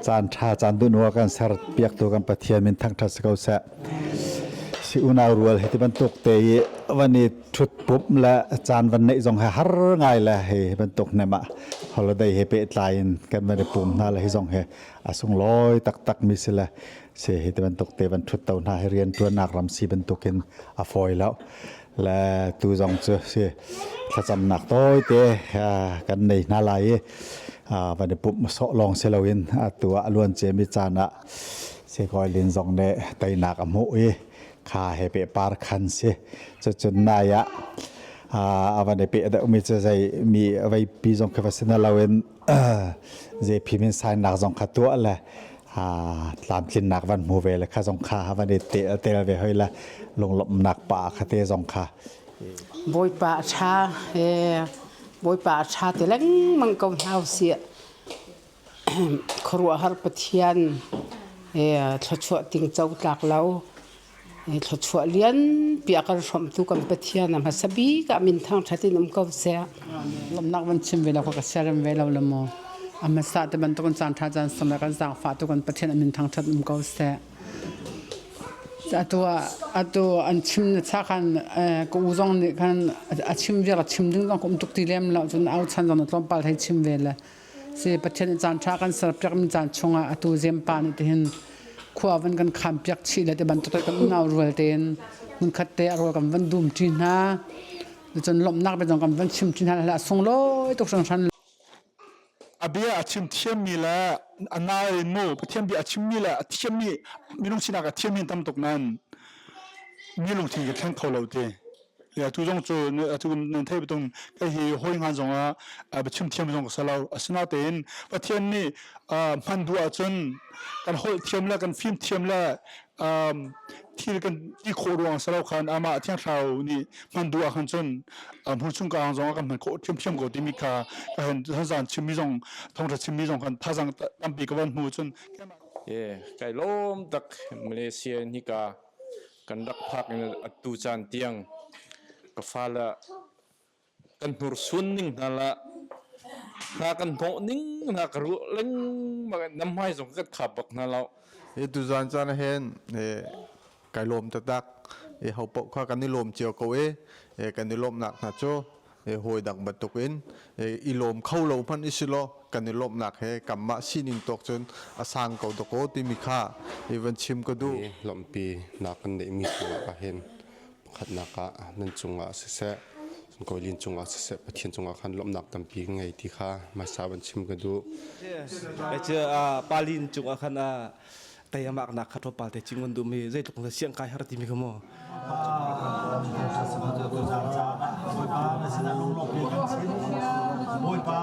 Caan ṭha caan duhnu kan ser piaktu kan Pathian min thangṭhat si ko seh. Si unau rual hi ti bantuk te i van i ṭhut pumh le caan van neih zong he har ngai le hi bantuk hnem ah holiday he pehtlai in kan van i pum hna le hi zong he a sunglawi taktak mi si le si hi ti bantuk te van ṭhut to hna hi rian ṭuannak ram si bantukin a fawi lo le tu zong cu si thlacamnak tawite kan nei hna lai i van i pumh sawh lawng si loin atu ah a luan ciami caan ah Sekawi Lin zong nih teinak a hmuh i kha he pehpar khan si. Cucun nai ah a van i peh deuhmi cu zei mi veipi zong khi va si na loin zei phimin sainnak zong kha tuah le tlamtlinnak van hmu ve le kha zong kha van i tel ve hoi le lunglawmhnak pa kha te zong kha. Bawipa a ṭha, Bawipa a ṭha ti lengmang ko hna usih. Khuaruahhar Pathian thluachuah tingco tlak lo thluachuah lianpi a kan hrawmtu kan Pathian a hmasa bik ah min thangṭhat in um ko seh. Lawmhnak van chim ve lo ka siarem ve lo le maw. A hmasa te bantuk in caan ṭha caan sam le kan zaangfah tu kan Pathian a min thangṭhat um ko seh. Atu atu an chim na cha khan ka u zong nih khan a chim vial a chim ding zong ka um tuk ti lem lo cun au chan zong na tlawmpal hei chim ve le Si Pathian nih caan ṭha kan serpiakmi caan chungah atu Zempa nih tihin khua van kan khampiak chih le ti bantuk kan unau rual tein hmunkhat te a rawl kan van dum ṭi hna. Cun lawmhnak bia zong kan van chim ṭi hna le a sunglawi tuk hringhran. A bia a chim thiammi le a nal in mu Pathian bia a chimmi le a thiammi minung sinak a thiammi tam tuk nain mi lungthin ka thleng kho lo ti. Ya tu zong cu atu nan theih betung kei hi hoi ngan zong ah biachim thiam zong ka si lo. Asinain Pathian nih hman duh ahcun kan holh thiam le kan fim thiam le thil kan ti khawh ruang si lo khan amah Thiang Thlarau nih hman duh ah khan cun hmun chung ka zong ah kan hman khawh thiamthiam ko timi kha ka hen zan chimmi zong thawngtha chimmi zong khan thazang tampi ka van hmu cun Ye kai lawm tak Malaysia in hika kan rak phak in atu caan tiang ka fale kan hnursuan ning hna la Hna kan hnawh ning hna ka ruah lengmang nam hmai zong kan khap bak hna lo. Hi tuzan caan hin kai lawm taktak. Ho paoh kha kan i lawm cio ko i kan i lawmhnak hna cu hawi dang bantukin i lawm kho lo hmanh i si law kan i lawmhnak he kanmah sining tawk cun a sang ko dakaw timi kha i van chim ka duh. Lawmhpi nak kan neihmi cungah ah hin pakhatnak ah nan cungah siseh Kawilin cungah siseh Pathian cungah khan lawmhnak tampi ka ngei ti kha hmaisa van chim ka duh. Palin cungah khan teiamak nak kha tlawmpal te chim kan duh mi zeitluk na siang kai har timi kha mu. Bawipa